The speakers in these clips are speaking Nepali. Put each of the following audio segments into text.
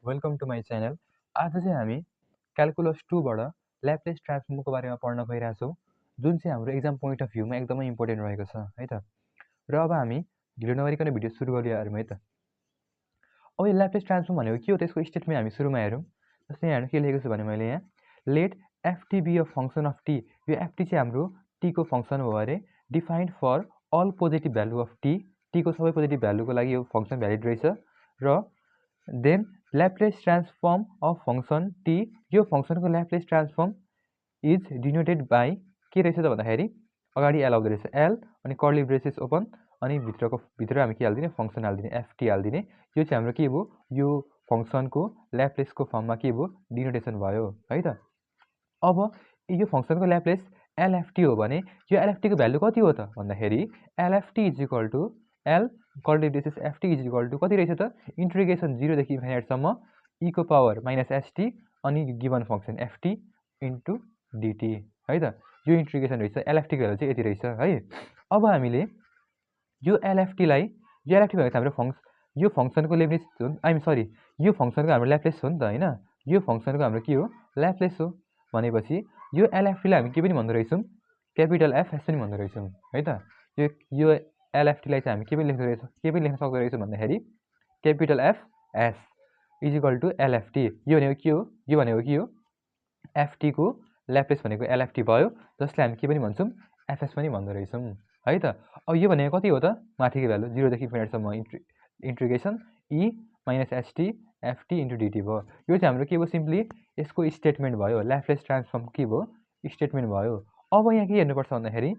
Welcome to my channel. आज चाहिँ हामी क्यालकुलस 2 बाट ल्याप्लेस ट्रान्सफर्मको बारेमा पढ्न गइरहेछौँ, जुन चाहिँ हाम्रो एक्जाम पोइन्ट अफ भ्यूमा एकदमै इम्पोर्टेन्ट रहेको छ है त। र अब हामी ढिलो नगरिकन भिडियो सुरु गरिहालौँ है त। अब यो ल्याप्लेस ट्रान्सफर्म भनेको के हो त्यसको स्टेटमेन्ट हामी सुरुमा हेरौँ। जस्तै यहाँ के लेखेको छु भने मैले यहाँ let FT be a function of t. यो एफटी चाहिँ हाम्रो टीको फङ्सन हो अरे, defined for all positive value of t. टीको सबै पोजिटिभ भ्यालुको लागि यो फङ्सन भ्यालिड रहेछ। र then Laplace transform of function T, यो फङ्सनको Laplace transform is denoted by के रहेछ त भन्दाखेरि अगाडि एल आउँदो रहेछ, एल अनि कर्ली ब्रेसेस ओपन अनि भित्र हामी के हालिदिने, फङ्सन हालिदिने, एफटी हालिदिने। यो चाहिँ हाम्रो के भयो, यो फङ्सनको ल्याप्लेसको फर्ममा के भयो, डिनोटेसन भयो है त। अब यो फङ्सनको ल्याप्लेस एलएफटी हो भने यो एलएफटीको भ्यालु कति हो त भन्दाखेरि LFT is equal to L curly braces FT is equal to कति रहेछ त, इन्टिग्रेसन 0 देखि इन्फाइनाइटसम्म ईको पावर माइनस एसटी अनि given function FT into DT है त। यो इन्टिग्रेसन रहेछ, एलएफटीको भ्यालु चाहिँ यति रहेछ है। अब हामीले यो एलएफटीलाई, यो एलएफटी भनेको हाम्रो यो फङ्सनको लिमिट हो, यो फङ्सनको हाम्रो ल्याप्लेस हो नि त होइन। यो फङ्सनको हाम्रो के हो, ल्याप्लेस हो भनेपछि यो एलएफटीलाई हामी के पनि भन्दो रहेछौँ, क्यापिटल एफएस पनि भन्दो रहेछौँ है त। यो एलएफटीलाई चाहिँ हामी के पनि लेख्न सक्दो रहेछौँ भन्दाखेरि capital FS is equal to LFT. यो भनेको के हो, यो भनेको के हो, एफटीको ल्याप्लेस भनेको एलएफटी भयो, जसलाई हामी के पनि भन्छौँ, एफएस पनि भन्दो रहेछौँ है त। अब यो भनेको कति हो त, माथिको भ्यालु 0 देखि इन्फाइनाइटसम्म integration E minus ST FT into DT भयो। यो चाहिँ हाम्रो के भयो, सिम्पली यसको स्टेटमेन्ट भयो, ल्याप्लेस ट्रान्सफर्म के भयो, स्टेटमेन्ट भयो। अब यहाँ के हेर्नुपर्छ भन्दाखेरि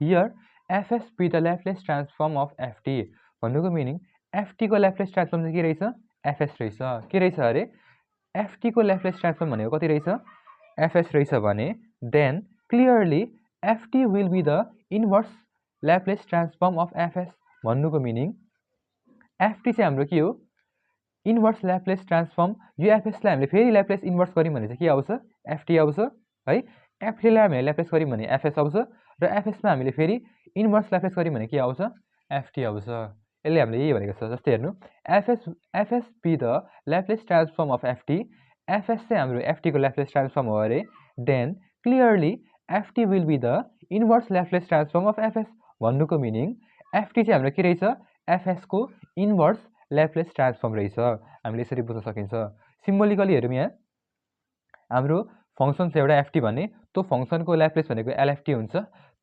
here FS be the Laplace transform of FT भन्नुको मिनिङ एफटीको ल्याप्लेस ट्रान्सफर्म चाहिँ के रहेछ, एफएस रहेछ। के रहेछ अरे, एफटीको ल्याप्लेस ट्रान्सफर्म भनेको कति रहेछ, एफएस रहेछ भने then clearly FT will be the inverse Laplace transform of FS भन्नुको मिनिङ एफटी चाहिँ हाम्रो के हो, इन्भर्स ल्याप्लेस ट्रान्सफर्म। यो एफएसलाई हामीले फेरि ल्याप्लेस इन्भर्स गऱ्यौँ भने चाहिँ के आउँछ, एफटी आउँछ है। एफटीलाई हामीले ल्याप्लेस गऱ्यौँ भने एफएस आउँछ र एफएसमा हामीले फेरि इन्भर्स ल्याप्लेस गऱ्यौँ भने के आउँछ, एफटी आउँछ। यसले हामीले यही भनेको छ। जस्तै हेर्नु, FS be the Laplace transform of FT, FS चाहिँ हाम्रो एफटीको ल्याप्लेस ट्रान्सफर्म हो अरे, then clearly FT will be the inverse Laplace transform of FS भन्नुको मिनिङ एफटी चाहिँ हाम्रो के रहेछ, एफएसको इन्भर्स ल्याप्लेस ट्रान्सफर्म रहेछ। हामीले यसरी बुझ्न सकिन्छ। सिम्बोलिकली हेरौँ, यहाँ हाम्रो फङ्सन छ एउटा एफटी भने, त्यो फङ्सनको ल्याप्लेस भनेको एलएफटी हुन्छ।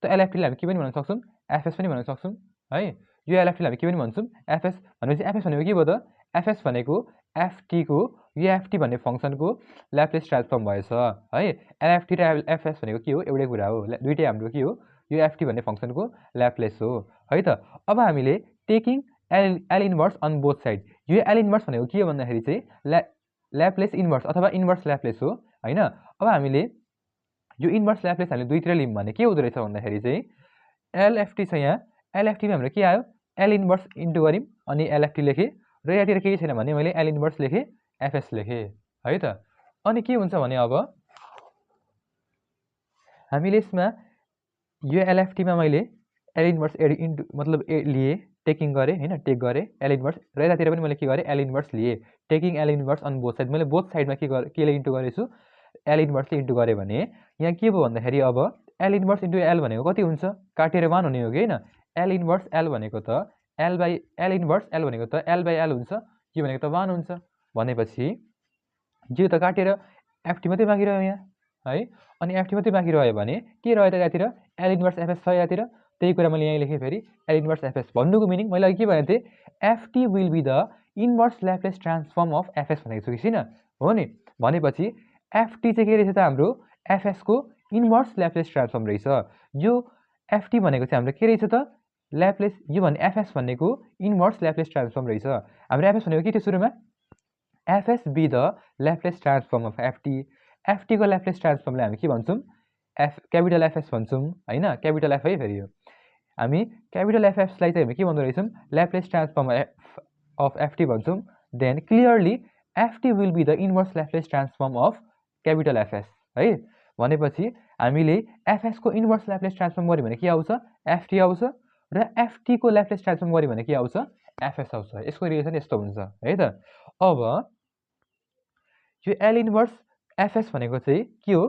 त्यो एलएफटीलाई हामी के पनि भन्न सक्छौँ, एफएस पनि भन्न सक्छौँ है। यो एलएफटीलाई हामी के पनि भन्छौँ, एफएस भनेपछि एफएस भनेको के भयो त, एफएस भनेको एफटीको, यो एफटी भन्ने फङ्सनको ल्याप्लेस ट्रान्सफर्म भएछ है। एलएफटी र एफएस भनेको के हो, एउटै कुरा हो, दुइटै हाम्रो के हो, यो एफटी भन्ने फङ्सनको ल्याप्लेस हो है त। अब हामीले taking L inverse on both side, यो एल इन्भर्स भनेको के हो भन्दाखेरि चाहिँ ल्याप्लेस इन्भर्स अथवा इन्भर्स ल्याप्लेस हो होइन। अब हामीले यो इन्भर्स ल्याप्लेस हामीले दुईतिर लियौँ भने के हुँदो रहेछ भन्दाखेरि चाहिँ एलएफटी छ, यहाँ एलएफटीमा हाम्रो के आयो, एल इन्भर्स इन्टु गऱ्यौँ अनि एलएफटी लेखेँ, र यहाँतिर केही छैन भने मैले एल इन्भर्स लेखेँ, एफएस लेखेँ है त। अनि के हुन्छ भने अब हामीले यसमा यो एलएफटीमा मैले एल इन्भर्स इन्टु मतलब लिएँ, टेकिङ गरेँ होइन, टेक गरेँ एल इन्भर्स, र यतातिर पनि मैले के गरेँ, एल इन्भर्स लिएँ, taking L inverse on both side. मैले बोथ साइडमा केले इन्टु गरेछु, एल इन्भर्सले इन्टु गरेँ भने यहाँ के भयो भन्दाखेरि अब एल इन्भर्स इन्टु एल भनेको कति हुन्छ, काटेर 1 हुने हो कि होइन। एल इन्भर्स एल भनेको त L by L inverse L भनेको त एल बाई एल हुन्छ, यो भनेको त 1 हुन्छ भनेपछि यो त काटेर एफटी मात्रै बाँकी रह्यो यहाँ है। अनि एफटी मात्रै बाँकी रह्यो भने के रह्यो त, यतातिर एल इन्भर्स एफएस छ, यतातिर त्यही कुरा मैले यहीँ लेखेँ फेरि एल इन्भर्स एफएस भन्नुको मिनिङ मैले अघि के भनेको थिएँ, FT will be the inverse Laplace transform of FS भनेको छु कि छैन, हो नि। भनेपछि एफटी चाहिँ के रहेछ त, हाम्रो एफएसको इन्भर्स ल्याप्लेस ट्रान्सफर्म रहेछ। यो एफटी भनेको चाहिँ हाम्रो के रहेछ त, ल्याप्लेस, यो भन्ने एफएस भनेको इन्भर्स ल्याप्लेस ट्रान्सफर्म रहेछ। हाम्रो एफएस भनेको के थियो सुरुमा, FS be the Laplace transform of FT, एफटीको ल्याप्लेस ट्रान्सफर्मलाई हामी के भन्छौँ, क्यापिटल एफएस भन्छौँ होइन, क्यापिटल एफ है। फेरि यो हामी क्यापिटल एफएसलाई चाहिँ हामी के भन्दो रहेछौँ, ल्याप्लेस ट्रान्सफर्म अफ एफटी भन्छौँ। Then clearly FT will be the inverse Laplace transform of capital FS है। भनेपछि हामीले एफएसको इन्भर्स ल्याप्लेस ट्रान्सफर्म गऱ्यो भने के आउँछ, एफटी आउँछ, र एफटीको ल्याप्लेस ट्रान्सफर्म गऱ्यो भने के आउँछ, एफएस आउँछ। यसको रिलेसन यस्तो हुन्छ है त। अब यो एल इन्भर्स एफएस भनेको चाहिँ के हो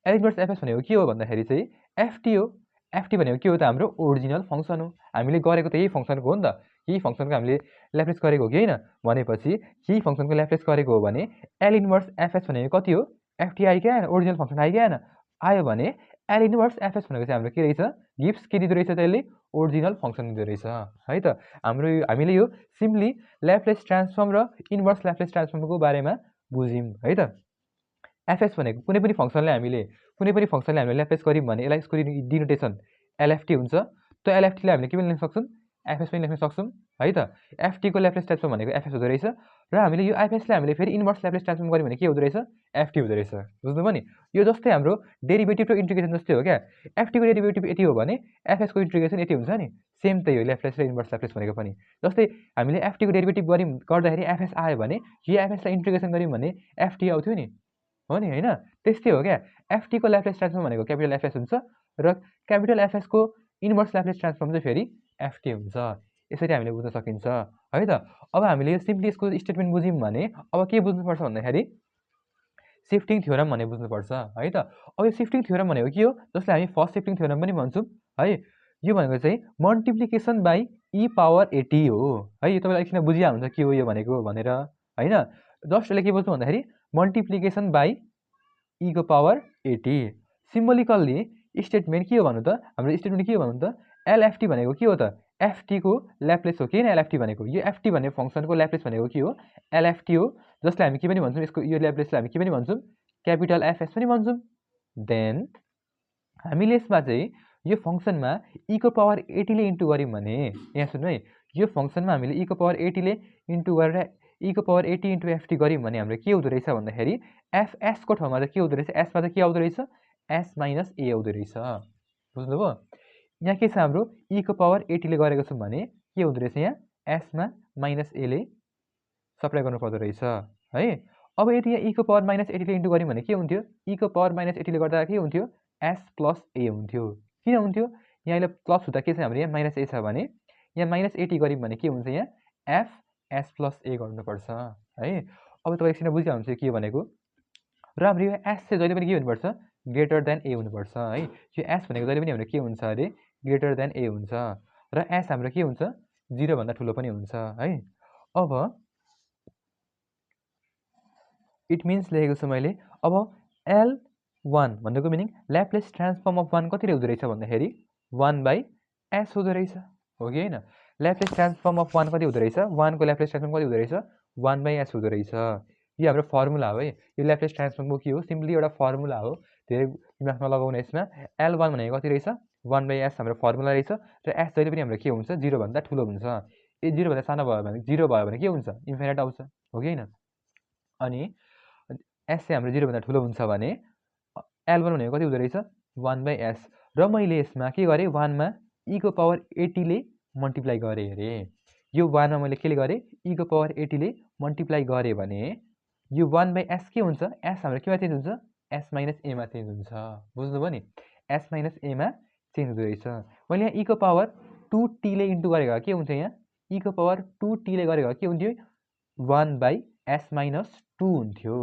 एल इन्भर्स एफएस भनेको के हो भन्दाखेरि चाहिँ एफटी हो एफटी भनेको के हो त हाम्रो ओरिजिनल फङ्सन हो हामीले गरेको त यही फङ्सनको हो नि त यही फङ्सनको हामीले ल्याप्लेस गरेको हो कि होइन भनेपछि यही फङ्सनको ल्याप्लेस गरेको हो भने एल इन्भर्स एफएस भनेको कति हो एफटी आयो कि आएन ओरिजिनल फङ्सन आयो कि आएन आयो भने एल इन्भर्स एफएस भनेको चाहिँ हाम्रो के रहेछ गिफ्ट्स के दिँदो रहेछ त्यसले ओरिजिनल फङ्सन दिँदो रहेछ है त हामीले यो सिम्पली ल्याप्लेस ट्रान्सफर्म र इन्भर्स ल्याप्लेस ट्रान्सफर्मको बारेमा बुझ्यौँ है त एफएस भनेको कुनै पनि फङ्सनले हामीले ल्याप्लेस गऱ्यौँ भने यसलाई यसको डिनोटेसन एलएफटी हुन्छ त्यो एलएफटीलाई हामीले के पनि लेख्न सक्छौँ एफएस पनि लेख्न सक्छौँ है त एफटीको ल्याप्लेस ट्रान्सफर्म भनेको एफएस हुँदो रहेछ र हामीले यो एफएसलाई हामीले फेरि इन्भर्स ल्याप्लेस ट्रान्सफर्म गऱ्यौँ भने के हुँदो रहेछ एफटी हुँदो रहेछ बुझ्नुभयो नि यो जस्तै हाम्रो डेरिभेटिभ र इन्टिग्रेसन जस्तै हो क्या एफटीको डेरिभेटिभ यति हो भने एफएसको इन्टिग्रेसन यति हुन्छ नि सेम त्यही हो ल्याप्लेस र इन्भर्स ल्याप्लेस भनेको पनि जस्तै हामीले एफटीको डेरिभेटिभ गर्दाखेरि एफएस आयो भने यो एफएसलाई इन्टिग्रेसन गऱ्यौँ भने एफटी आउँथ्यो नि हो नि होइन त्यस्तै हो क्या एफटीको ल्याप्लेस ट्रान्सफर्म भनेको क्यापिटल एफएस हुन्छ र क्यापिटल एफएसको इन्भर्स ल्याप्लेस ट्रान्सफर्म चाहिँ फेरि एफटी हुन्छ यसरी हामीले बुझ्न सकिन्छ है त अब हामीले यो सिम्पली यसको स्टेटमेन्ट बुझ्यौँ भने अब के बुझ्नुपर्छ भन्दाखेरि सिफ्टिङ थ्योरम भन्ने बुझ्नुपर्छ है त अब यो सिफ्टिङ थ्योरम भनेको के हो जसलाई हामी फर्स्ट सिफ्टिङ थ्योरम पनि भन्छौँ है यो भनेको चाहिँ multiplication by E power eighty हो है यो तपाईँलाई एकछिन बुझिहाल्नुहुन्छ के हो यो भनेको भनेर होइन जस्ट यसले के बुझ्नु भन्दाखेरि मल्टिप्लिकेसन बाई ईको पावर एटी सिम्बोलिकल्ली स्टेटमेन्ट के हो भन्नु त हाम्रो स्टेटमेन्ट के हो भन्नु त एलएफटी भनेको के हो त एफटीको ल्याप्लेस हो किन एलएफटी भनेको यो एफटी भन्ने फङ्सनको ल्याप्लेस भनेको के हो एलएफटी हो जसलाई हामी के पनि भन्छौँ यसको यो ल्याप्लेसलाई हामी के पनि भन्छौँ क्यापिटल एफएस पनि भन्छौँ देन हामीले यसमा चाहिँ यो फङ्सनमा ईको पावर एटीले इन्टु गऱ्यौँ भने यहाँ सुन्नु है यो फङ्सनमा हामीले ईको पावर एटीले इन्टु गरेर ईको पावर एटी इन्टु एफटी गऱ्यौँ भने हाम्रो के हुँदो रहेछ भन्दाखेरि एफएसको ठाउँमा चाहिँ के हुँदो रहेछ एसमा चाहिँ के आउँदो रहेछ एस माइनस ए आउँदो रहेछ बुझ्नुभयो यहाँ के छ हाम्रो ईको पावर एटीले गरेको छौँ भने के हुँदो रहेछ यहाँ एसमा माइनस एले सप्लाई गर्नु पर्दो रहेछ है अब यदि यहाँ ईको पावर माइनस एटीले इन्टु गऱ्यौँ भने के हुन्थ्यो ईको पावर माइनस एटीले गर्दा के हुन्थ्यो एस प्लस ए हुन्थ्यो किन हुन्थ्यो यहाँ अहिले प्लस हुँदा के छ हाम्रो यहाँ माइनस ए छ भने यहाँ माइनस एटी गऱ्यौँ भने के हुन्छ यहाँ एफ एस प्लस ए गर्नुपर्छ है अब तपाईँ एकछिन बुझिहाल्नुहुन्छ के भनेको र हाम्रो यो एस चाहिँ जहिले पनि के हुनुपर्छ ग्रेटर देन ए हुनुपर्छ है यो एस भनेको जहिले पनि हाम्रो के हुन्छ अरे ग्रेटर देन ए हुन्छ र एस हाम्रो के हुन्छ 0 भन्दा ठुलो पनि हुन्छ है अब इट मिन्स लेखेको छु मैले अब L1 भनेको मिनिङ ल्याप्लेस ट्रान्सफर्म अफ 1 कति हुँदो रहेछ भन्दाखेरि 1/s हुँदो रहेछ हो कि हैन ल्याप्लेस ट्रान्सफर्म अफ 1 कति हुँदो रहेछ 1 को ल्याप्लेस ट्रान्सफर्म कति हुँदो रहेछ 1/s हुँदो रहेछ यो हाम्रो फर्मुला हो है यो ल्याप्लेस ट्रान्सफर्मको के हो सिम्पली एउटा फर्मुला हो धेरै दिमागमा लगाउने यसमा L1 भनेको कति रहेछ 1/s हाम्रो फर्मुला रहेछ र s जहिले पनि हाम्रो के हुन्छ 0 भन्दा ठुलो हुन्छ ए 0 भन्दा सानो भयो भने 0 भयो भने के हुन्छ इन्फिनिट आउँछ हो कि हैन अनि s चाहिँ हाम्रो 0 भन्दा ठुलो हुन्छ भने L1 भनेको कति हुँदो रहेछ 1/s र मैले यसमा के गरे 1 मा e को पावर 80 ले मल्टिप्लाई गरे अरे यो 1 मा मैले के गरे e को पावर 80 ले मल्टिप्लाई गरे भने यो 1/s के हुन्छ s हाम्रो केमा चेन्ज हुन्छ s - a मा चेन्ज हुन्छ बुझ्नुभयो नि s - a मा चेन्ज हुँदो रहेछ मैले यहाँ e को पावर 2t ले इन्टु गरेको के हुन्छ यहाँ e को पावर 2t ले गरेको के हुन्थ्यो 1/s - 2 हुन्थ्यो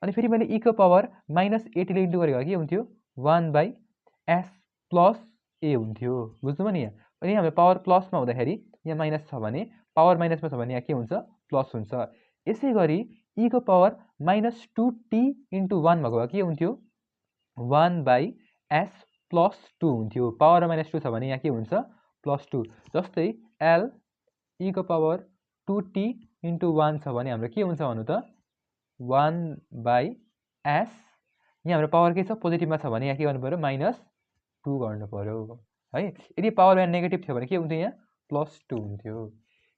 अनि फेरि मैले e को पावर -80 ले इन्टु गरेको के हुन्थ्यो 1/s + a हुन्थ्यो बुझ्नुभयो नि यहाँ अनि हाम्रो पावर प्लसमा हुँदाखेरि यहाँ माइनस छ भने पावर माइनसमा छ भने यहाँ के हुन्छ प्लस हुन्छ यसै गरी e को पावर -2t * 1 भएको के हुन्थ्यो 1/s + 2 हुन्थ्यो पावर -2 छ भने यहाँ के हुन्छ +2 जस्तै l e को पावर 2t * 1 छ भने हाम्रो के हुन्छ भन्नु त 1/s यहाँ हाम्रो पावर के छ पोजिटिभमा छ भने यहाँ के गर्नु पर्यो -2 गर्नु पर्यो है यदि पावर यहाँ नेगेटिभ थियो भने के हुन्थ्यो यहाँ +2 हुन्थ्यो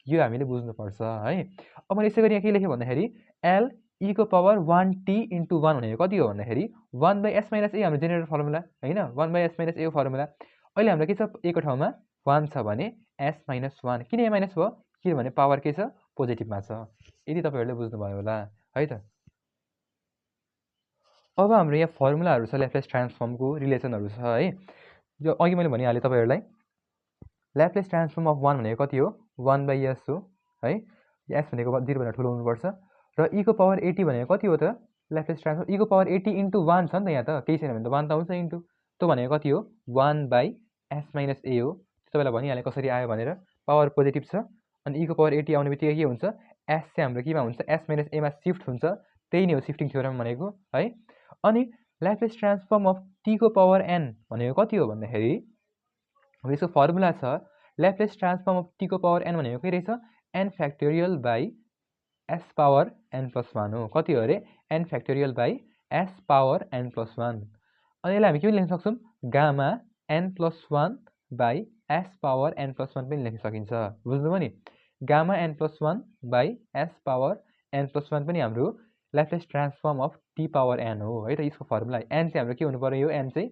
यो हामीले बुझ्नुपर्छ है अब मैले यसै गरी यहाँ के लेखेँ भन्दाखेरि l e को पावर 1t * 1 भनेको कति हो भन्दाखेरि 1/s - a हाम्रो जेनेरल फर्मुला हैन 1/s - a फर्मुला अहिले हाम्रो के छ a को ठाउँमा 1 छ भने s - 1 किन a माइनस भयो किनभने पावर के छ पोजिटिभमा छ यदि तपाईहरुले बुझ्नुभयो होला है त अब हाम्रो यहाँ फर्मुलाहरु छ ल्याप्लेस ट्रान्सफर्मको रिलेसनहरु छ है यो अघि मैले भनिहाले तपाईहरुलाई ल्याप्लेस ट्रान्सफर्म अफ 1 भनेको कति हो 1/s हो है s भनेको 0 भन्दा ठुलो हुनुपर्छ र e को पावर 80 भनेको कति हो त ल्याप्लेस ट्रान्सफर्म e को पावर 80 * 1 छ नि त यहाँ त केही छैन भने त 1 त आउँछ इन्टु त्यो भनेको कति हो 1/s - a हो तपाईँलाई भनिहालेँ कसरी आयो भनेर पावर पोजिटिभ छ अनि e को पावर 80 आउने बित्तिकै के हुन्छ s चाहिँ हाम्रो केमा हुन्छ s - a मा सिफ्ट हुन्छ त्यही नै हो सिफ्टिङ थ्योरम भनेको है अनि ल्याप्लेस ट्रान्सफर्म अफ t को पावर n भनेको कति हो भन्दाखेरि यसको फर्मुला छ ल्याप्लेस ट्रान्सफर्म अफ t को पावर n भनेको के रहेछ n factorial by s power n + 1 हो कति हो अरे n factorial by s power n + 1 अनि यसलाई हामी के पनि लेख्न सक्छौँ gamma n + 1 by s power n + 1 पनि लेख्न सकिन्छ बुझ्नुभयो नि gamma n + 1 by s power n + 1 पनि हाम्रो Laplace transform of t power n हो है त यसको फर्मुला n चाहिँ हाम्रो के हुनु पर्यो यो n चाहिँ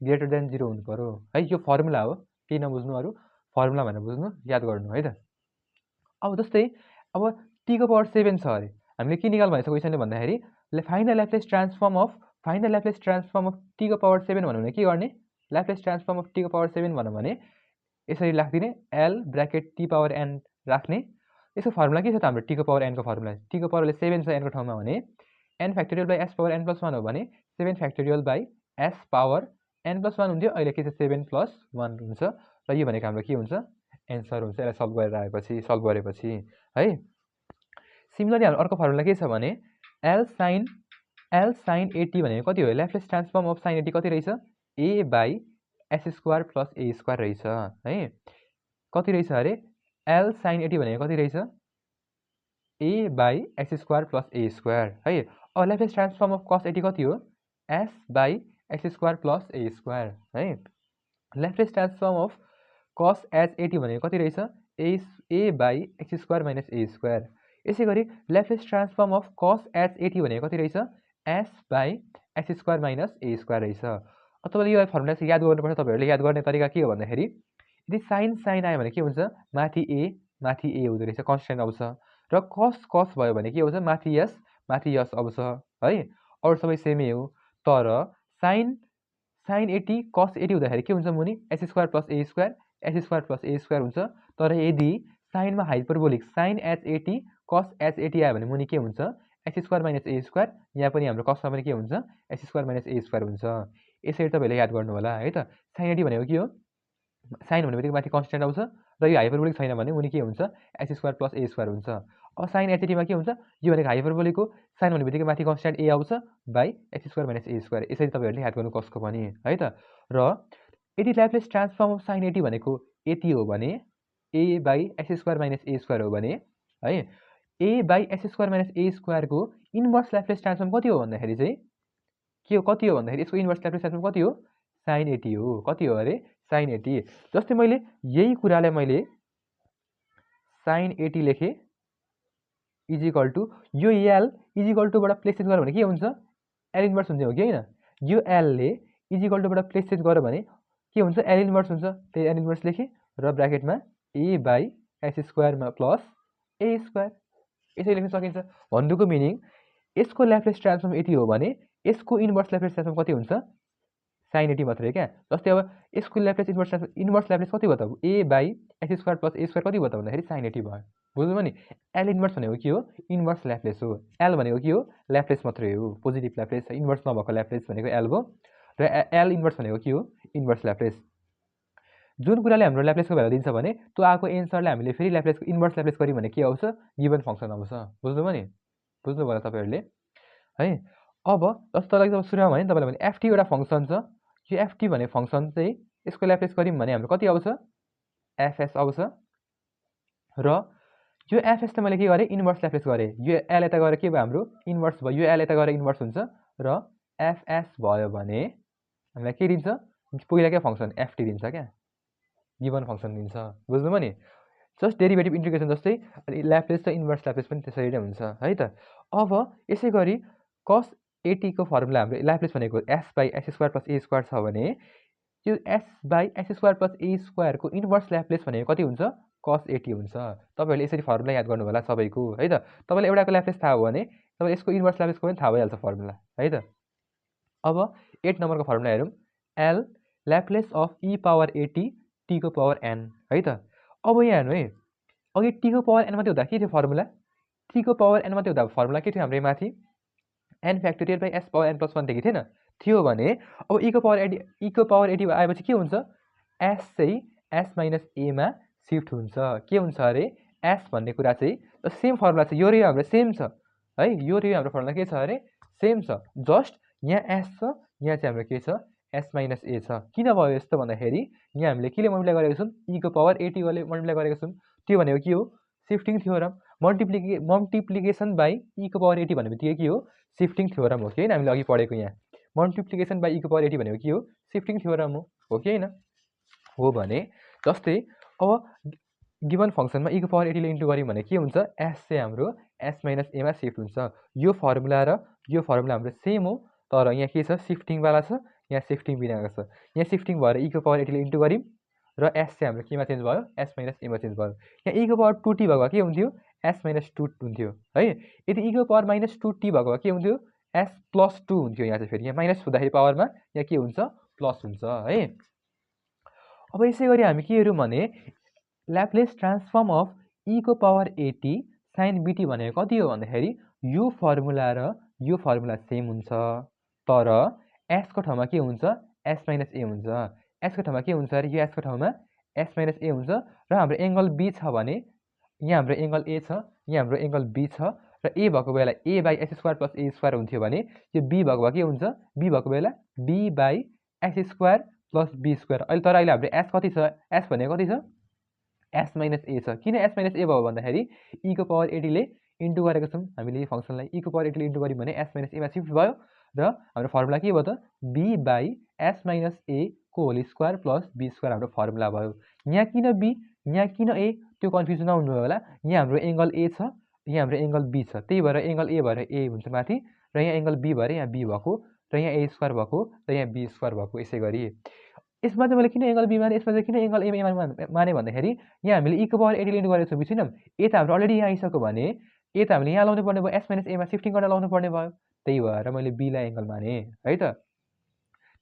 ग्रेटर देन 0 हुनु पर्यो है यो फर्मुला हो केही नबुझ्नु अरू फर्मुला भनेर बुझ्नु याद गर्नु है त अब जस्तै अब t को पावर 7 छ अरे हामीले के निकाल भनेको क्वेसनले भन्दाखेरि find the Laplace transform of t को पावर 7 भन्नु भने के गर्ने ल्याप्लेस ट्रान्सफर्म अफ t को पावर 7 भन्नु भने यसरी राख्दिने l bracket t power n राख्ने यसको फर्मुला के छ त हाम्रो t को पावर n को फर्मुला t को पावरले 7 छ n को ठाउँमा भने n factorial by s power n + 1 हो भने 7 factorial by s power n + 1 हुन्थ्यो अहिले के छ 7 + 1 हुन्छ र यो भनेको हाम्रो के हुन्छ एन्सर हुन्छ यसलाई सल्भ गरेपछि है सिमिलरली हाम्रो अर्को फर्मुला के छ भने l sin 80 भनेको कति हो ल्याप्लेस ट्रान्सफर्म अफ sin 80 कति रहेछ a/s² + a² रहेछ है कति रहेछ अरे l sin 80 भनेको कति रहेछ a/s² + a² है अब ल्याप्लेस ट्रान्सफर्म अफ cos 80 कति हो s/s² + a² है Laplace transform of cos h80 भनेको कति रहेछ a/x² - a². यसै गरी ल्याप्लेस ट्रान्सफर्म अफ cos h80 भनेको कति रहेछ s/x² - a² रहेछ अब तपाईँले यो फर्मुला चाहिँ याद गर्नुपर्छ तपाईँहरूले याद गर्ने तरिका के हो भन्दाखेरि यदि sin आयो भने के हुन्छ माथि a हुँदो रहेछ कन्स्ट्यान्ट आउँछ र cos भयो भने के हुन्छ माथि s आउँछ है अरू सबै सेमै हो तर sin 80 cos 80 हुँदाखेरि के हुन्छ मुनि s² + a² s² + a² हुन्छ तर यदि साइनमा hyperbolic sin h80 cos h80 आयो भने मुनि के हुन्छ s² - a² यहाँ पनि हाम्रो cosमा पनि के हुन्छ s² - a² हुन्छ यसरी तपाईँहरूले याद गर्नु होला है त sin 80 भनेको के हो sin भन्ने बित्तिकै माथि कन्स्ट्यान्ट आउँछ र यो हाइपरबोलिक छैन भने मुनि के हुन्छ s² + a² हुन्छ अब sin h80 मा के हुन्छ यो भनेको हाइपरबोलिक हो sin भन्ने बित्तिकै माथि कन्स्ट्यान्ट a आउँछ बाई s² - a² यसरी तपाईँहरूले याद गर्नु कसको पनि है त र यदि ल्याप्लेस ट्रान्सफर्म अफ sin 80 भनेको यति हो भने a/s² - a² हो भने है a/s² - a² को इन्भर्स ल्याप्लेस ट्रान्सफर्म कति हो भन्दाखेरि चाहिँ के हो कति हो भन्दाखेरि यसको इन्भर्स ल्याप्लेस ट्रान्सफर्म कति हो sin 80 हो कति हो अरे sin 80 जस्तै मैले यही कुरालाई मैले sin 80 लेखेँ इजिकल टु यो l इजिकल टुबाट प्लेस चेन्ज गर्यो भने के हुन्छ l इन्भर्स हुन्छ हो कि होइन यो l ले इजिकल टुबाट प्लेस चेन्ज गर्यो भने के हुन्छ l इन्भर्स हुन्छ त्यही l इन्भर्स लेखेँ र ब्र्याकेटमा a/s² + a² यसरी लेख्न सकिन्छ भन्नुको मिनिङ यसको ल्याप्लेस ट्रान्सफर्म यति हो भने यसको इन्भर्स ल्याप्लेस ट्रान्सफर्म कति हुन्छ sin 80 मात्रै क्या जस्तै अब यसको ल्याप्लेस इन्भर्स ल्याप्लेस कति भयो त a/s² + a² कति भयो त भन्दाखेरि sin 80 भयो बुझ्नुभयो नि l इन्भर्स भनेको के हो इन्भर्स ल्याप्लेस हो l भनेको के हो ल्याप्लेस मात्रै हो पोजिटिभ ल्याप्लेस इन्भर्स नभएको ल्याप्लेस भनेको l भयो र l इन्भर्स भनेको के हो इन्भर्स ल्याप्लेस जुन कुराले हाम्रो ल्याप्लेसको भ्यालु दिन्छ भने त्यो आएको एन्सरलाई हामीले फेरि ल्याप्लेसको इन्भर्स ल्याप्लेस गर्यौँ भने के आउँछ गिभन फङ्सन आउँछ बुझ्नुभयो नि बुझ्नुभयो तपाईँहरूले है अब जस्तो तपाईँलाई सुरुमा भने तपाईँलाई भने ft एउटा फङ्सन छ यो ft भन्ने फङ्सन चाहिँ यसको ल्याप्लेस गर्यौँ भने हाम्रो कति आउँछ fs आउँछ र यो fs मैले के गरेँ इन्भर्स ल्याप्लेस गरेँ यो l यता गएर के भयो हाम्रो इन्भर्स भयो यो l यता गएर इन्भर्स हुन्छ र fs भयो भने हामीलाई के दिन्छ पहिलाकै फङ्सन ft दिन्छ क्या गिभन फङ्सन दिन्छ बुझ्नुभयो नि जस्ट डेरिभेटिभ इन्टिग्रेसन जस्तै ल्याप्लेस र इन्भर्स ल्याप्लेस पनि त्यसरी नै हुन्छ है त अब यसै गरी cos 80 को फर्मुला हाम्रो ल्याप्लेस भनेको s/s² + a² छ भने त्यो s/s² + a² को इन्भर्स ल्याप्लेस भनेको कति हुन्छ cos 80 हुन्छ तपाईँहरूले यसरी फर्मुला याद गर्नु होला सबैको है त तपाईँलाई एउटाको ल्याप्लेस थाहा हो भने तपाईँ यसको इन्भर्स ल्याप्लेसको पनि थाहा भइहाल्छ फर्मुला है त अब 8 नम्बरको फर्मुला हेरौँ l Laplace of e power 80 t को पावर n है त अब यहाँ हेर्नु है अघि t को पावर n मात्रै हुँदा के थियो फर्मुला t को पावर n मात्रै हुँदा फर्मुला के थियो हाम्रो माथि n factorial by s power n plus 1 थियो कि थिएन थियो भने अब e को पावर 80 आएपछि के हुन्छ s चाहिँ s माइनस a मा सिफ्ट हुन्छ के हुन्छ अरे s भन्ने कुरा चाहिँ सेम फर्मुला छ यो र यो हाम्रो सेम छ है यो र यो हाम्रो फर्मुला के छ अरे सेम छ जस्ट यहाँ s छ यहाँ चाहिँ हाम्रो के छ s माइनस a छ किन भयो यस्तो भन्दाखेरि यहाँ हामीले केले मल्टिप्लाई गरेको छौँ e को पावर 80 ले मल्टिप्लाई गरेको छौँ त्यो भनेको के हो शिफ्टिङ थ्योरम मल्टिप्लिकेसन बाई e को पावर 80 भन्ने बित्तिकै के हो शिफ्टिङ थ्योरम हो कि हैन हामीले अघि पढेको यहाँ मल्टिप्लिकेसन बाई e को पावर 80 भनेको के हो शिफ्टिङ थ्योरम हो कि हैन हो भने जस्तै अब गिभन फंक्सनमा e को पावर 80 ले इन्टु गर्यौं भने के हुन्छ s चाहिँ हाम्रो s माइनस a मा सिफ्ट हुन्छ यो फर्मुला र यो फर्मुला हाम्रो सेम हो तर यहाँ के छ शिफ्टिङ वाला छ यहाँ शिफ्टिङ बिनाको छ यहाँ शिफ्टिङ भएर e को पावर 80 ले इन्टु गर्यौं र s चाहिँ हाम्रो केमा चेन्ज भयो s माइनस a मा चेन्ज भयो यहाँ e को पावर 2t भएको भए के हुन्थ्यो s माइनस 2 हुन्थ्यो है यदि e को पावर माइनस 2t भएको भए के हुन्थ्यो s प्लस 2 हुन्थ्यो यहाँ चाहिँ फेरि यहाँ माइनस हुँदाखेरि पावरमा यहाँ के हुन्छ प्लस हुन्छ है अब यसै गरी हामी के हेरौँ भने ल्याप्लेस ट्रान्सफर्म अफ e को पावर 80 sin bt भनेको कति हो भन्दाखेरि यो फर्मुला र यो फर्मुला सेम हुन्छ तर s को ठाउँमा के हुन्छ s माइनस a हुन्छ s को ठाउँमा के हुन्छ अरे यो s को ठाउँमा s माइनस a हुन्छ र हाम्रो एंगल b छ भने यहाँ हाम्रो एंगल a छ यहाँ हाम्रो एंगल b छ र a भएको बेला a by s square plus a square हुन्थ्यो भने यो b भएको भए के हुन्छ b भएको बेला b by s square plus b square अहिले तर अहिले हाम्रो s कति छ s भनेको कति छ s माइनस a छ किन s माइनस a भयो भन्दाखेरि e को पावर 80 ले इन्टु गरेको छौँ हामीले यो फंक्सनलाई e को पावर 80 ले इन्टु गर्यौं भने s माइनस a मा सिफ्ट भयो र हाम्रो फर्मुला के भयो त b by s minus a को whole square plus b square हाम्रो फर्मुला भयो यहाँ किन b यहाँ किन a त्यो कन्फ्युजन नहुनु होला यहाँ हाम्रो एंगल a छ यहाँ हाम्रो एंगल b छ त्यही भएर एंगल a भएर a हुन्छ माथि र यहाँ एंगल b भएर यहाँ b भएको र यहाँ a स्क्वायर भएको र यहाँ b स्क्वायर भएको यसै गरी यसमा चाहिँ मैले किन एंगल b माने यसमा चाहिँ किन एंगल a माने भन्दाखेरि यहाँ हामीले e को पावर 80 ले इन्टु गरेको छौँ बुझ्यौँ a त हाम्रो अलरेडी यहाँ आइसक्यो भने a त हामीले यहाँ लाउनु पर्ने भयो s माइनस a मा शिफ्टिङ गर्न लाउनु पर्ने भयो त्यही भएर मैले b लाई एंगल माने है त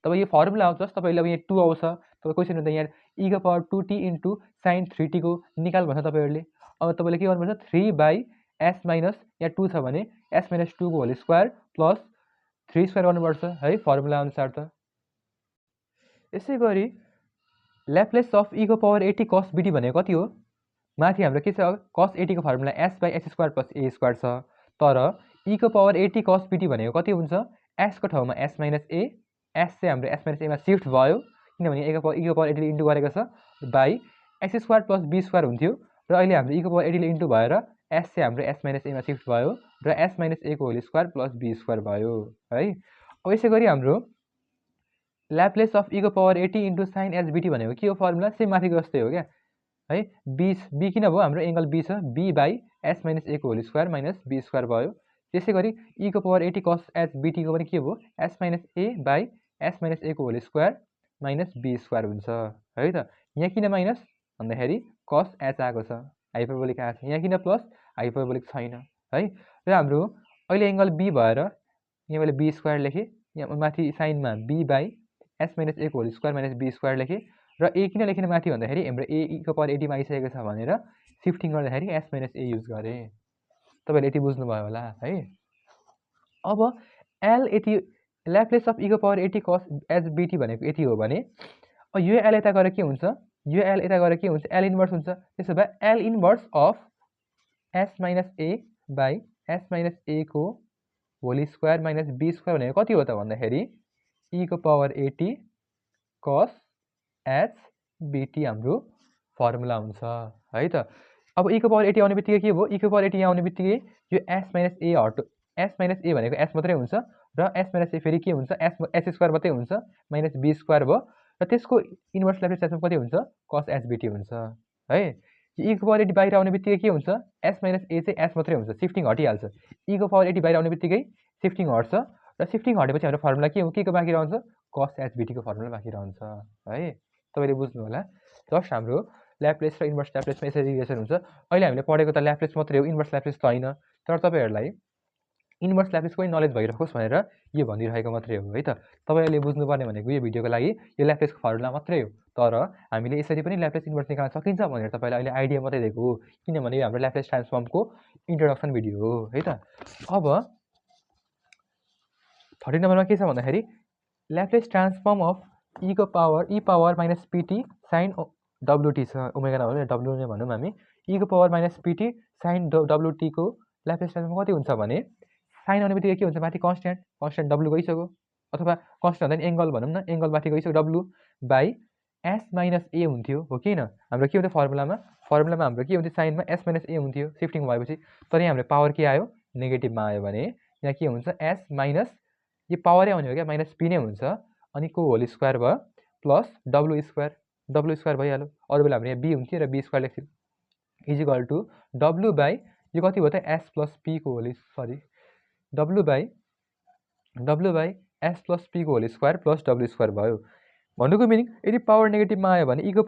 तब यो फर्मुला आउँछ तपाईले अब यहाँ 2 आउँछ तब क्वेशन हुन्छ यहाँ e को power 2t into sin 3t को निकाल भन्छ तपाईहरुले अब तपाईले के गर्नुपर्छ 3 बाई s माइनस यहाँ 2 छ भने s माइनस 2 को होल स्क्वायर प्लस 3 स्क्वायर गर्नुपर्छ है फर्मुला अनुसार त यसै गरी ल्याप्लेस अफ e को पावर 80 cos bt भनेको कति हो माथि हाम्रो के छ cos 80 को formula s by s square plus a square छ तर e को पावर 80 cos bt भनेको कति हुन्छ s को ठाउँमा s माइनस a s चाहिँ हाम्रो s माइनस a मा शिफ्ट भयो किनभने e को पावर 80 ले इन्टु गरेको छ by s square plus b square हुन्थ्यो र अहिले हाम्रो e को पावर 80 ले इन्टु भएर s चाहिँ हाम्रो s माइनस a मा शिफ्ट भयो र s माइनस a को whole square plus b square भयो है अब यसै गरी हाम्रो ल्याप्लेस अफ e को power 80 into sin s bt भनेको के हो फर्मुला सेम माथिको जस्तै हो क्या है b किन भयो हाम्रो एंगल b छ b by s minus a को whole square minus b square भयो त्यसै गरी e को पावर 80 cos s bt को पनि के भयो s minus a by s minus a को whole square minus b square हुन्छ है त यहाँ किन माइनस भन्दाखेरि cos s आएको छ हाइपरबोलिक आएको छ यहाँ किन प्लस हाइपरबोलिक छैन है र हाम्रो अहिले एंगल b भएर यहाँ मैले b स्क्वायर लेखेँ यहाँ माथि साइनमा b by s minus a को whole square minus b square लेखेँ र a किन लेखेन माथि भन्दाखेरि हाम्रो a e को पावर 80 मा आइसकेको छ भनेर शिफ्टिङ गर्दाखेरि s माइनस a युज गरेँ तपाईले यति बुझ्नु भयो होला है अब l यति ल्याप्लेस अफ e को पावर 80 cos s bt भनेको यति हो भने यो l यता गएर के हुन्छ यो l यता गएर के हुन्छ l इन्भर्स हुन्छ त्यसो भए l inverse of s minus a by s minus a को whole square minus b square भनेको कति हो त भन्दाखेरि e को पावर 80 cos s bt हाम्रो फर्मुला हुन्छ है त अब e को पावर 80 आउने बित्तिकै के भयो e को पावर 80 यहाँ आउने बित्तिकै यो s माइनस a हट s माइनस a भनेको s मात्रै हुन्छ र s माइनस a फेरि के हुन्छ s स्क्वायर मात्रै हुन्छ माइनस b स्क्वायर भयो र त्यसको इन्भर्स ल्याप्लेस ट्रान्सफर्म कति हुन्छ cos s bt हुन्छ है e को पावर 80 बाहिर आउने बित्तिकै के हुन्छ s माइनस a चाहिँ s मात्रै हुन्छ शिफ्टिङ हटिहाल्छ e को पावर 80 बाहिर आउने बित्तिकै शिफ्टिङ हट्छ र शिफ्टिङ हटेपछि हाम्रो फर्मुला के हो के को बाँकी रहन्छ cos s bt को फर्मुला बाँकी रहन्छ है तपाईले बुझ्नु होला जस्ट हाम्रो ल्याप्लेस र इन्भर्स ल्याप्लेसमा यसरी रिलेसन हुन्छ अहिले हामीले पढेको त ल्याप्लेस मात्रै हो इन्भर्स ल्याप्लेस त हैन तर तपाईहरुलाई इन्भर्स ल्याप्लेसको पनि नलेज भइरहोस् भनेर यो भनिरहेको मात्रै हो है त। तपाईँले बुझ्नुपर्ने भनेको यो भिडियोको लागि यो ल्याप्लेसको फर्मुला मात्रै हो, तर हामीले यसरी पनि ल्याप्लेस इन्भर्स निकाल्न सकिन्छ भनेर तपाईँलाई अहिले आइडिया मात्रै दिएको हो, किनभने यो हाम्रो ल्याप्लेस ट्रान्सफर्मको इन्ट्रोडक्सन भिडियो हो है त। अब 13 नम्बरमा के छ भन्दाखेरि Laplace transform of e power minus PT sine WT छ, ओमेगा नभएर डब्लु नै भनौँ हामी। e को पावर माइनस पिटी साइन डब्लुटीको ल्याप्लेस ट्रान्सफर्म कति हुन्छ भने साइन आउने बित्तिकै के हुन्छ, माथि कन्सटेन्ट डब्लु गइसक्यो, अथवा कन्सटेन्ट भन्दा एङ्गल भनौँ न, एङ्गल माथि गइसक्यो डब्लु बाई एस माइनस ए हुन्थ्यो, हो किन? हाम्रो के हुन्थ्यो फर्मुलामा हाम्रो के हुन्थ्यो, साइनमा एस माइनस ए हुन्थ्यो सिफ्टिङ भएपछि। तर यहाँ हाम्रो पावर के आयो, नेगेटिभमा आयो भने यहाँ के हुन्छ, एस माइनस यो पावरै आउने हो क्या, माइनस पी नै हुन्छ, अनि को होल स्क्वायर भयो प्लस डब्लु स्क्वायर भइहाल्यो। अरू बेला हाम्रो यहाँ बी हुन्थ्यो र बी स्क्वायर लेख्थ्यो इजिकल टु डब्लु बाई यो कति भयो त, S plus pico whole W by S plus pico whole square plus W square भयो। भन्नुको मिनिङ यदि पावर नेगेटिभमा आयो भने इको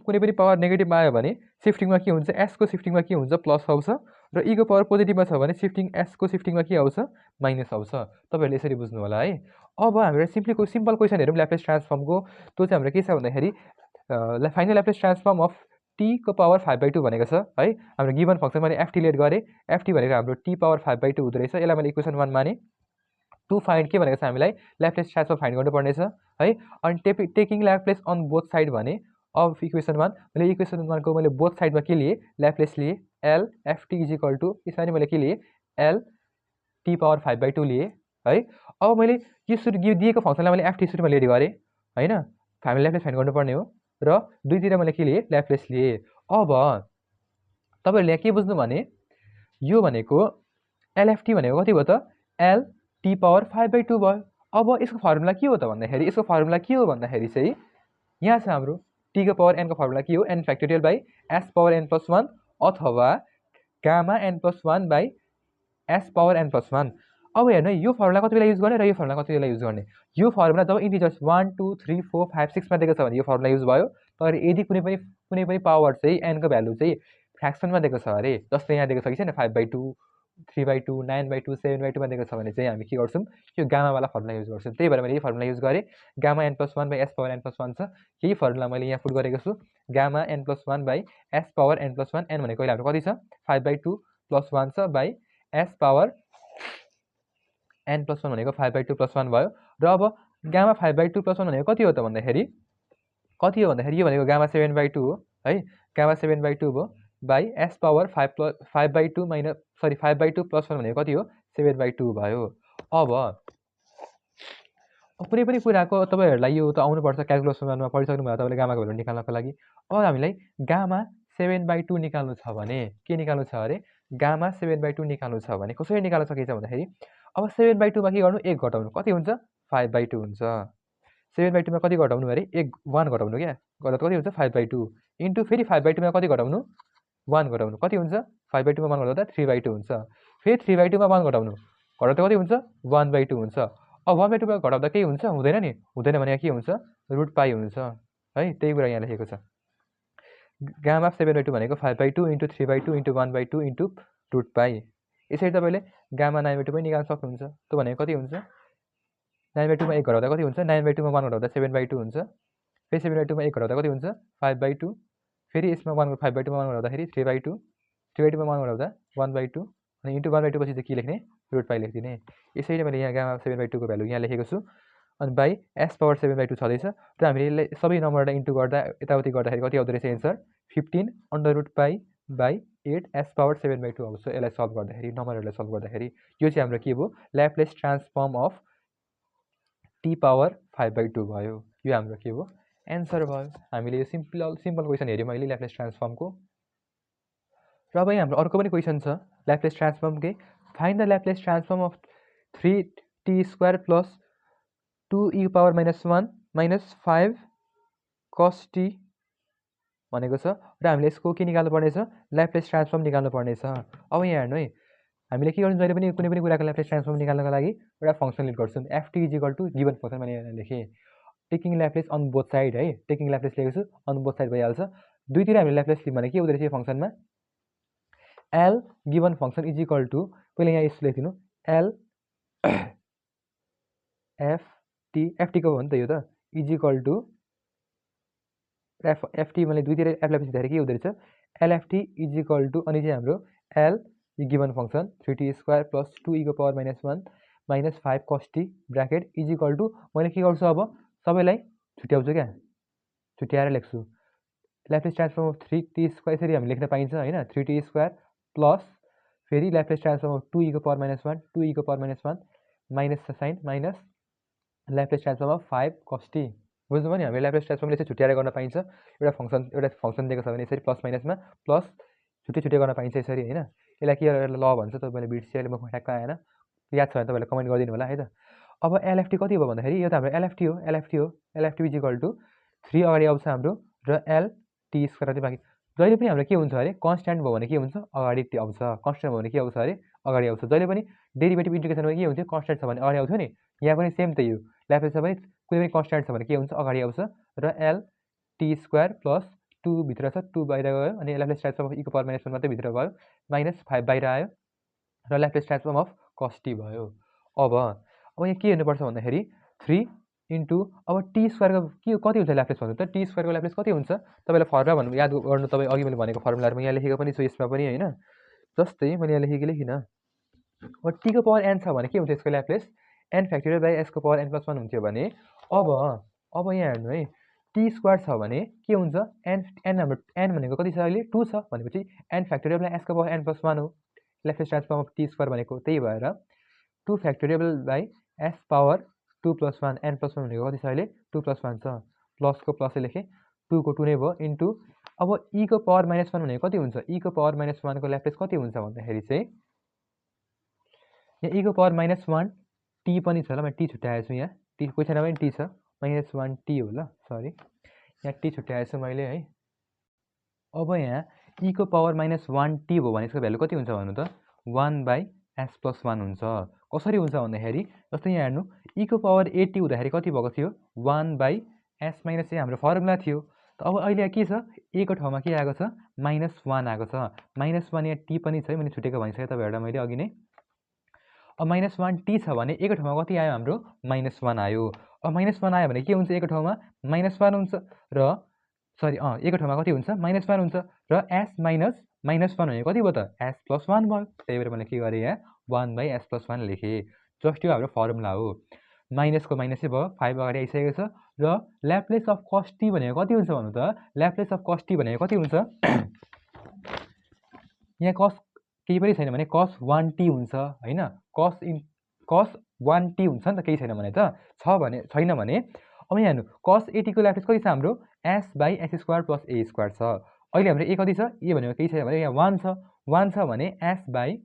कुनै पनि पावर नेगेटिभमा आयो भने सिफ्टिङमा के हुन्छ, एसको सिफ्टिङमा के हुन्छ, प्लस आउँछ, र इको पावर पोजिटिभमा छ भने एसको सिफ्टिङमा के आउँछ, माइनस आउँछ। तपाईँहरूले यसरी बुझ्नु होला है। अब हाम्रो सिम्पल क्वेसन हेरौँ ल्याप्लेस ट्रान्सफर्मको। त्यो चाहिँ हाम्रो के छ भन्दाखेरि फाइनल ल्याप्लेस ट्रान्सफर्म अफ टी को पावर 5/2 भनेको छ है। हाम्रो गिभन फङ्सन मैले एफटी लेट गरेँ, एफटी भनेको हाम्रो टी पावर 5/2 हुँदो रहेछ। यसलाई मैले इक्वेसन 1 माने। टु फाइन्ड के भनेको छ हामीलाई, ल्याप्लेस ट्रान्सफर्म फाइन्ड गर्नुपर्नेछ है। अनि taking Laplace on both side भने अब इक्वेसन 1 मैले इक्वेसन 1 को मैले बोथ साइडमा के लिए ल्याप्लेस लिए, एल एफटी इजिकल टु यसमा मैले के लिए, एल टी पावर 5/2 लिए है। अब मैले यो दिएको फङ्सनलाई मैले एफटी सुरुमा लेट गरेँ होइन, हामीले ल्याप्लेस फाइन्ड गर्नुपर्ने हो, र दुईतिर मैले के लिए, ल्याप्लेस लिए। अब तपाईँहरूले यहाँ के बुझ्नु भने यो भनेको एलएफटी भनेको कति भयो त, एल टी पावर 5/2 भयो। अब यसको फर्मुला के हो त भन्दाखेरि चाहिँ यहाँ छ हाम्रो टी को पावर एनको फर्मुला के हो, N factorial by S power N plus 1 अथवा gamma N plus 1 by S power N plus 1। अब हेर्नु यो फर्मुला कति बेला युज गर्ने र यो फर्मुला कति बेला युज गर्ने। यो फर्मुला जब इन्टिजर्स 1 2 3 4 5 6 मा दिएको छ भने यो फर्मुला युज भयो। तर यदि कुनै पनि पावर चाहिँ एनको भ्यालु चाहिँ फ्र्याक्सनमा दिएको छ अरे, जस्तै यहाँ दिएको छ कि छैन 5/2 3/2 9/2 7/2 मा दिएको छ भने चाहिँ हामी के गर्छौँ, यो गामावाला फर्मुला युज गर्छौँ। त्यही भएर मैले यही फर्मुला युज गरेँ। Gamma N plus 1 by S power N plus 1 छ, यही फर्मुला मैले यहाँ पुट गरेको छु। Gamma N plus 1 by S power N plus 1, N भनेको अहिले हाम्रो कति छ, 5/2 प्लस 1 छ by S power N plus 1 भनेको 5/2 प्लस 1 भयो। र अब गामा 5/2 प्लस 1 भनेको कति हो त भन्दाखेरि यो भनेको गामा 7/2 हो है। गामा 7/2 भयो बाई एस पावर 5/2 प्लस 1 भनेको कति हो, 7/2 भयो। अब कुनै पनि कुराको तपाईँहरूलाई यो त आउनुपर्छ, क्यालकुलेसनमा पढिसक्नु भयो तपाईँले गामाको भ्यालु निकाल्नको लागि। अब हामीलाई गामा 7/2 निकाल्नु छ भने के निकाल्नु छ अरे, गामा 7/2 निकाल्नु छ भने कसरी निकाल्न सकिन्छ भन्दाखेरि अब 7/2 मा के गर्नु, 1 घटाउनु, कति हुन्छ, 5/2 हुन्छ। 7/2 मा कति घटाउनु अरे, 1 घटाउनु क्या, गर्दा कति हुन्छ 5/2 इन्टु फेरि 5/2 मा कति घटाउनु, 1 घटाउनु, कति हुन्छ 5/2 मा 1 घटाउँदा 3/2 हुन्छ। फेरि 3/2 मा 1 घटाउनु, घटाउँदा कति हुन्छ 1/2 हुन्छ। अब 1/2 मा घटाउँदा केही हुन्छ, हुँदैन नि, हुँदैन भने के हुन्छ, रुट पाई हुन्छ है। त्यही कुरा यहाँ लेखेको छ। गामा 7/2 भनेको 5/2 इन्टु 3/2 इन्टु 1/2 इन्टु रुट पाई। यसरी तपाईँले गामा 9/2 पनि निकाल्न सक्नुहुन्छ। त्यो भनेको कति हुन्छ, 9/2 मा 1 घटाउँदा कति हुन्छ, 9/2 मा 1 घटाउँदा 7/2 हुन्छ। फेरि 7/2 मा 1 घटाउँदा कति हुन्छ, 5/2। फेरि यसमा 5/2 मा 1 घटाउँदाखेरि 3/2, 3/2 मा 1 घटाउँदा 1/2, अनि इन्टु 1/2 पछि चाहिँ के लेख्ने, रुट पाई लेखिदिने। यसरी मैले यहाँ गामा 7/2 को भ्यालु यहाँ लेखेको छु। अनि बाई एस पावर 7/2 छँदैछ, र हामीले यसलाई सबै नम्बरलाई इन्टु गर्दा यताउति गर्दाखेरि कति आउँदो रहेछ answer, 15 under root pi by 8 S power 7/2 आउँछ। यसलाई सल्भ गर्दाखेरि, नम्बरहरूलाई सल्भ गर्दाखेरि यो चाहिँ हाम्रो के भयो, ल्याप्लेस ट्रान्सफर्म अफ टी पावर 5/2 भयो। यो हाम्रो के भयो, एन्सर भयो। हामीले यो सिम्पल क्वेसन हेऱ्यौँ मैले ल्याप्लेस ट्रान्सफर्मको। र अब यहाँ हाम्रो अर्को पनि क्वेसन छ ल्याप्लेस ट्रान्सफर्मकै। Find the Laplace transform of 3t² plus 2e power -1 minus 5 cos t भनेको छ, र हामीले यसको के निकाल्नु पर्नेछ, ल्याप्लेस ट्रान्सफर्म निकाल्नु पर्नेछ। अब यहाँ हेर्नु है, हामीले के गर्छौँ, जहिले पनि कुनै पनि कुराको ल्याप्लेस ट्रान्सफर्म निकाल्नको लागि एउटा फङ्सन लिड गर्छौँ। FT equal to given function मैले यहाँ लेखेँ, taking Laplace on both side है, टेकिङ ल्याप्लेस लेखेको छु, अन बोथ साइड भइहाल्छ। दुईतिर हामीले ल्याप्लेस लियौँ भने के हुँदो रहेछ यो फङ्सनमा, L given function is equal to, पहिले यहाँ यसो लेखिदिनु, एल एफटी को हो नि त यो त इज इक्वल टु एफटी मैले दुईतिर एफलाई पछि धेरै के हुँदो रहेछ एलएफटी इज इक्वल टु अनि चाहिँ हाम्रो L given function 3t square plus 2e को power -1 minus 5 cos t bracket is equal to मैले के गर्छु अब सबैलाई छुट्याउँछु क्या छुट्याएर लेख्छु ल्याप्लेस ट्रान्सफर्म अफ 3t स्क्वायर यसरी हामी लेख्न पाइन्छ होइन 3t स्क्वायर प्लस फेरि ल्याप्लेस ट्रान्सफर्म अफ 2e को पावर -1 2e को power -1 minus sine minus Laplace transform of 5 cos t बुझ्नुभयो नि हामीले ल्याप्लेस ट्रान्सफर्मले चाहिँ छुट्याएर गर्न पाइन्छ एउटा फङ्सन दिएको छ भने यसरी प्लस माइनसमा प्लस छुट्टै गर्न पाइन्छ यसरी होइन यसलाई के गरेर ल भन्छ तपाईँले बिर्सियो अहिले म ठ्याक्क आएन याद छ भने तपाईँले कमेन्ट गरिदिनु होला है त अब एलएफटी कति हो भन्दाखेरि यो त हाम्रो एलएफटी इज इक्वल टु 3 अगाडि आउँछ हाम्रो र एलटी स्क्वायर बाँकी जहिले पनि हाम्रो के हुन्छ अरे कन्स्ट्यान्ट भयो भने के हुन्छ अगाडि आउँछ कन्स्ट्यान्ट भयो भने के आउँछ अरे अगाडि आउँछ जहिले पनि डेरिभेटिभ इन्टिग्रेसनमा के हुन्थ्यो कन्स्ट्यान्ट छ भने अगाडि आउँथ्यो नि यहाँ पनि सेम त्यही हो ल्याप्लेस छ भने कुनै पनि कन्स्ट्यान्ट छ भने के हुन्छ अगाडि आउँछ र एलटी स्क्वायर प्लस 2 भित्र छ 2 बाहिर गयो अनि ल्याप्लेस ट्रान्सफर्म अफ e को पावर -1 मात्रै भित्र गयो -5 बाहिर आयो र ल्याप्लेस ट्रान्सफर्म अफ cos t भयो अब यहाँ के हेर्नुपर्छ भन्दाखेरि 3 इन्टु अब टी स्क्वायरको के कति हुन्छ ल्याप्लेस भन्नु त टी स्क्वायरको ल्याप्लेस कति हुन्छ तपाईँलाई फर्मुला भन्नु याद गर्नु तपाईँ अघि मैले भनेको फर्मुलाहरू यहाँ लेखेको पनि छु यसमा पनि होइन जस्तै मैले यहाँ लेखिनँ अब टी को पावर एन छ भने के हुन्छ यसको ल्याप्लेस एन फ्याक्टोरियल बाई एसको पावर n+1 हुन्थ्यो भने अब यहाँ हेर्नु है टी स्क्वायर छ भने के हुन्छ एन हाम्रो एन भनेको कति छ अहिले 2 छ भनेपछि एन फ्याक्टोरियल बाई एसको पावर n+1 हो Laplace transform of T square भनेको त्यही भएर 2 factorial by S power 2 + 1 n+1 भनेको कति छ अहिले 2 + 1 छ प्लसको प्लसै लेखेँ 2 को 2 नै भयो इन्टु अब e को पावर -1 भनेको कति हुन्छ e को पावर -1 को ल्याप्लेस कति हुन्छ भन्दाखेरि चाहिँ यहाँ e को पावर -1 t पनि छ ल मैले टी छुट्याएको छु यहाँ टी क्वेसनमा पनि टी छ -1 t हो ल सरी यहाँ टी छुट्याएको छु मैले है अब यहाँ e को पावर -1 t भयो भने यसको भ्यालु कति हुन्छ भन्नु त 1/s+1 हुन्छ कसरी हुन्छ भन्दाखेरि जस्तै यहाँ हेर्नु e को पावर 80 हुँदाखेरि कति भएको थियो 1/s - चाहिँ हाम्रो फर्मुला थियो त अब अहिले के छ a को ठाउँमा के आएको छ -1 आएको छ -1 यहाँ t पनि छ मैले छुटेको भनिसकेँ तपाईँहरूलाई मैले अघि नै अब -1 t छ भने a को ठाउँमा कति आयो हाम्रो -1 आयो अब -1 आयो भने के हुन्छ a को ठाउँमा -1 हुन्छ र सरी a को ठाउँमा कति हुन्छ -1 हुन्छ र s - -1 भनेको कति भयो त s+1 भयो त्यही भएर मैले के गरेँ यहाँ 1/s+1 लेखेँ जस्ट यो हाम्रो फर्मुला हो माइनसको माइनसै भयो 5 अगाडि आइसकेको छ र ल्याप्लेस अफ cos t भनेको कति हुन्छ भन्नु त ल्याप्लेस अफ cos t भनेको कति हुन्छ यहाँ cos केही पनि छैन भने cos 1t हुन्छ हैन cos 1t हुन्छ नि त केही छैन भने त छैन भने अब यहाँ हेर्नु cos 80 को ल्याप्लेस कति छ हाम्रो s/s² + a² छ अहिले हाम्रो a कति छ a भनेको केही छैन भने यहाँ 1 छ भने s/s²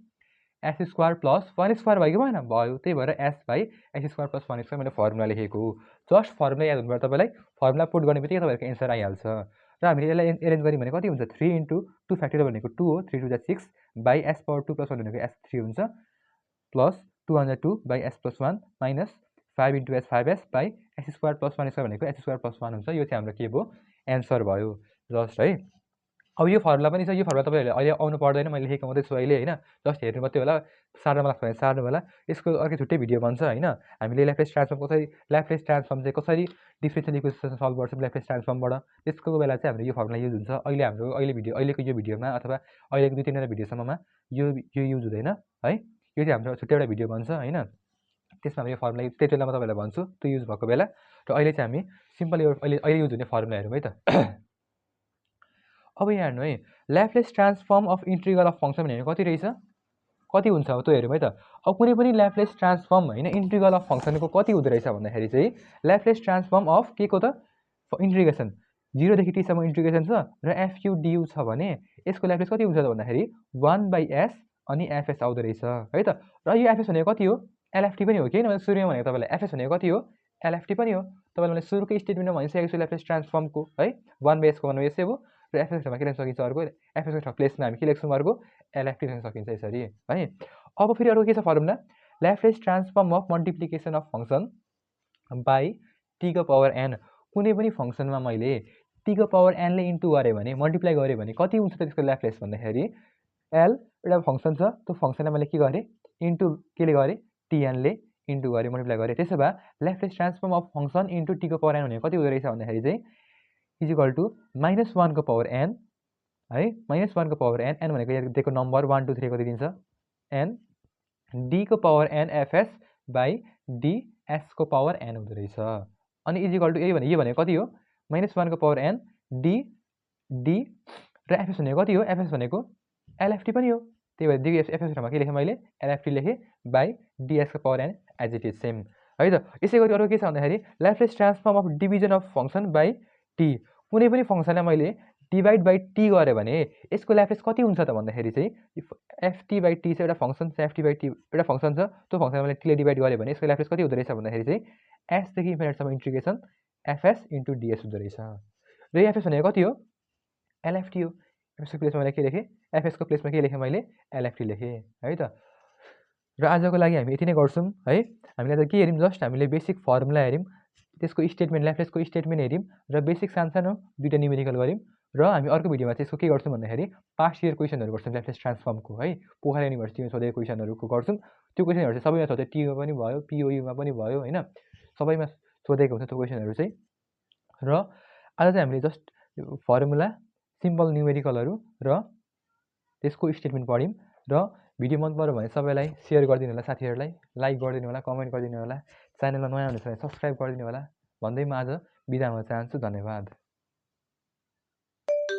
+ 1² भयो कि भएन भयो त्यही भएर s/s² + 1² मैले फर्मुला लेखेको हो जस्ट फर्मुला याद हुनुपर्छ तपाईँलाई फर्मुला पुट गर्ने बित्तिकै तपाईँहरूको एन्सर आइहाल्छ र हामीले यसलाई एरेन्ज गर्यौँ भने कति हुन्छ 3 × 2 फ्याक्टोरियल भनेको 2 हो 3 × 2 = 6 बाई s पावर 2 + 1 भनेको s3 हुन्छ plus 2 by s+1 minus 5 × s 5s by s² + 1² भनेको s² + 1 हुन्छ यो चाहिँ हाम्रो के भयो एन्सर भयो जस्ट है अब यो फर्मुला पनि छ यो फर्मुला तपाईँहरूले अहिले आउनु पर्दैन मैले लेखेको मात्रै छु अहिले होइन जस्ट हेर्नु मात्रै होला सार्नु मलाई भने सार्नु होला यसको अर्कै छुट्टै भिडियो बन्छ होइन हामीले ल्याप्लेस ट्रान्सफर्म चाहिँ कसरी डिफरेन्सियल इक्वेसन सल्भ गर्छौँ ल्याप्लेस ट्रान्सफर्मबाट त्यसको बेला चाहिँ हाम्रो यो फर्मुला युज हुन्छ अहिलेको यो भिडियोमा अथवा अहिलेको 2-3 भिडियोसम्ममा यो युज हुँदैन है यो चाहिँ हाम्रो छुट्टै एउटा भिडियो बन्छ होइन त्यसमा हामी यो फर्मुला त्यति बेला म तपाईँलाई भन्छु त्यो युज भएको बेला र अहिले चाहिँ हामी सिम्पल यो अहिले युज हुने फर्मुला हेरौँ है त अब यहाँ हेर्नु है Laplace transform of integral of function भनेको कति रहेछ कति हुन्छ अब त्यो हेरौँ है त अब कुनै पनि ल्याप्लेस ट्रान्सफर्म होइन इन्टिग्रल अफ फङ्सनको कति हुँदो रहेछ भन्दाखेरि चाहिँ ल्याप्लेस ट्रान्सफर्म अफ के को त इन्टिग्रेसन 0 देखि t सम्म इन्टिग्रेसन छ र fu du छ भने यसको ल्याप्लेस कति हुन्छ त भन्दाखेरि 1/s अनि fs आउँदो रहेछ है त र यो fs भनेको कति हो lft पनि हो कि मैले सुरुमा भनेको तपाईँलाई fs भनेको कति हो lft पनि हो तपाईँले मैले सुरुकै स्टेटमेन्टमा भनिसकेको छु ल्याप्लेस ट्रान्सफर्मको है 1/s को 1/s हो र fs ठाउँमा के लेख्न सकिन्छ अर्को fs को प्लेसमा हामी के लेख्छौँ अर्को lft लेख्न सकिन्छ यसरी है अब फेरि अर्को के छ formula Laplace transform of multiplication of function by t को पावर n कुनै पनि फङ्सनमा मैले t को पावर n ले इन्टु गरेँ भने मल्टिप्लाई गरेँ भने कति हुन्छ त त्यसको ल्याप्लेस भन्दाखेरि l एउटा फङ्सन छ त्यो फङ्सनलाई मैले के गरेँ इन्टु केले गरेँ टिएनले इन्टु गरेँ मल्टिप्लाई गरेँ। त्यसो भए ल्याप्लेस ट्रान्सफर्म अफ फङ्सन इन्टु टीको पावर एन भनेको कति हुँदो रहेछ भन्दाखेरि चाहिँ इज इक्वल टु -1 को पावर एन है, -1 को पावर एन, एन भनेको यहाँ दिएको नम्बर 1 2 3 कति दिन्छ एन, डी को power N FS by DS को पावर एन हुँदो रहेछ। अनि इज इक्वल टु यो भनेको कति हो -1 को पावर एन डी डी र एफएस भनेको कति हो एफएस भनेको एलएफटी पनि हो, त्यही भएर डी एफएस ठाउँमा के लेखेँ मैले एलएफटी लेखेँ बाई डिएस को power N as it is same है त। यसै गरी अरू के छ भन्दाखेरि Laplace transform of division of function by T. कुनै पनि फङ्सनलाई मैले डिभाइड बाई टी गरेँ भने यसको ल्याप्लेस कति हुन्छ त भन्दाखेरि चाहिँ एफटी बाई टी चाहिँ एउटा फङ्सन छ, एफटी बाई टी एउटा फङ्सन छ, त्यो फङ्सनलाई मैले टीले डिभाइड गरेँ भने यसको ल्याप्लेस कति हुँदो रहेछ भन्दाखेरि चाहिँ एसदेखि इन्फिनिटसम्म इन्टिग्रेसन एफएस इन्टु डिएस हुँदो रहेछ। र एफएस भनेको कति हो एलएफटी हो, एफएसको प्लेसमा मैले के लेखेँ एफएसको प्लेसमा के लेखेँ मैले एलएफटी लेखेँ है त। र आजको लागि हामी यति नै गर्छौँ है। हामीले त के हेऱ्यौँ जस्ट हामीले बेसिक फर्मुला हेऱ्यौँ, त्यसको स्टेटमेन्ट ल्याप्लेसको स्टेटमेन्ट हेऱ्यौँ र बेसिक सानो दुईवटा न्युमेरिकल गऱ्यौँ। र हामी अर्को भिडियोमा चाहिँ यसको के गर्छौँ भन्दाखेरि पास्ट इयर क्वेसनहरू गर्छौँ ल्याप्लेस ट्रान्सफर्मको है, पोखरा युनिभर्सिटीमा सोधेको क्वेसनहरूको गर्छौँ। त्यो क्वेसनहरू चाहिँ सबैमा सोध्यो, टीमा पनि भयो पिओयुमा पनि भयो होइन, सबैमा सोधेको हुन्छ त्यो क्वेसनहरू चाहिँ। र आज चाहिँ हामीले जस्ट फर्मुला सिम्पल न्युमेरिकलहरू र त्यसको स्टेटमेन्ट पढ्यौँ। र भिडियो मन पऱ्यो भने सबैलाई सेयर गरिदिनु होला, साथीहरूलाई लाइक गरिदिनु होला, कमेन्ट गरिदिनु होला, च्यानलमा नयाँ हुनुहुन्छ भने सब्सक्राइब गरिदिनु होला भन्दै म आज बिदा हुन चाहन्छु। धन्यवाद।